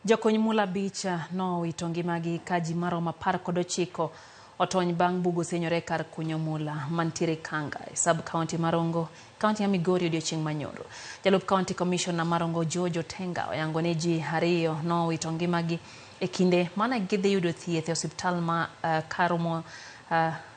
Jokuny mula abich nowito ngimagi ka ji maromo 19 otony bang' bugo senyore kar kunyo mula mantiere Kanga e sub county ma Rongo, kaunti ya Migori odiochieng' manyoro. Jalup county commissioner ma Rongo George Otenga oyango ni ji ariyo nowito ngimagi e kinde mane gidhi yudo thieth e osiptal ma karomo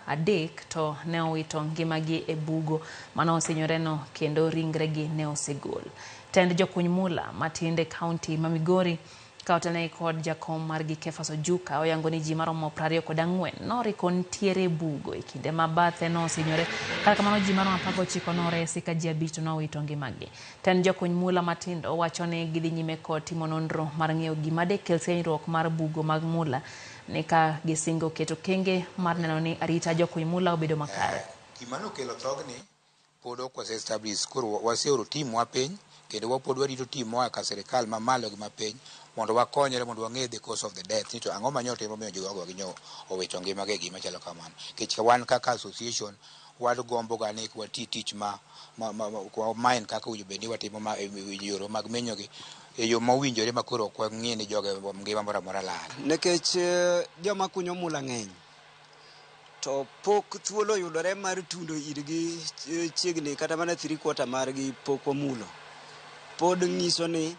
adek to ne owito ngimagi e bugo mane osinyoreno kendo ringregi ne osegol. Tend jokuny mula matindo e kaunti ma Migori ka otelnegi kod jakom margi Kefas Ojuka oyango ni ji maromo 24 noriko nitiere e bugo e kinde ma bathe nosinyore. Kata kamano ji maromo 19 noresi ka ji abich to nowito ngimagi. Tend jokuny mula matindo wacho ni gidhi nyime kod timo nonro mar ng'eyo gima dekel senyruok mar bugo mag mula ni ka gisingo keto kenge mar neno ni arita jokuny mula obedo makare. Gima nokelo thogni pod ok wase establish koro waseoro team wa piny kendo wapod warito team moa ka sirikal mamalo gi mapiny mondo wakonyre mondo wang'e the cause of the death ni to ang'o manyo timo miyo jogo gi nyo owito ngimagi e gima chalo kamano. Nikech wan kaka association wagombo ga ni wati tich ma mine kaka owinjo bed ni watimo ma e yore mag menyo gi e yo mowinjore ma koro ok wang'i ni joge ngima moro amora lal. Nikech joma kunyo mula ng'eny to pok thuolo oyudore mar tundo irgi chiegni kata mana 3/4 margi pok wamulo. Pod nyiso ni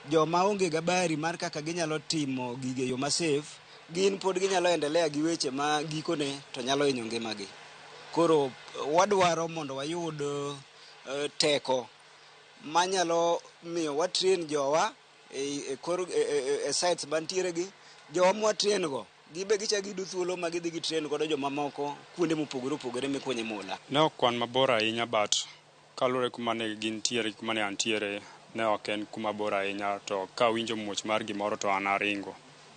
joma onge gabari mar kaka ginyalo timo gige yo ma safe, gin pod ginyalo endelea gi weche ma gikone to nyalo hinyo ngimagi. Koro wadwaro mondo wayud teko manyalo miyo wa train jowa e kor e sites mantiere gi jowa mwa train go gibe gichak giyudo thuolo ma gidhi gi train godo jomamoko kuonde mopogore opogore mikunye mula. Ne ok wan mabor ahinya but kaluwore kuma ne gintiere gi kuma ne antiere ne ok en kuma bor ahinya to kawinjo muoch mar gimoro to an aringo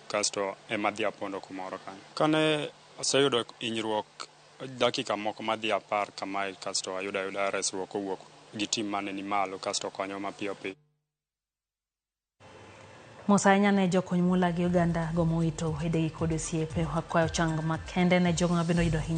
kasto ema adhi apondo kumoro kanyo. Kane aseyudo hinyruok dakika moko madhi 10 kamae kasto ayudo ayuda resruok kowuok gi team mane ni malo kasto konyo mapiyo piyo. Mos ahinya ne jokony mula gi oganda go mowito wedegi kod osiepe. Wakwayo chang makende ne jogo mabende oyudo hinyruok.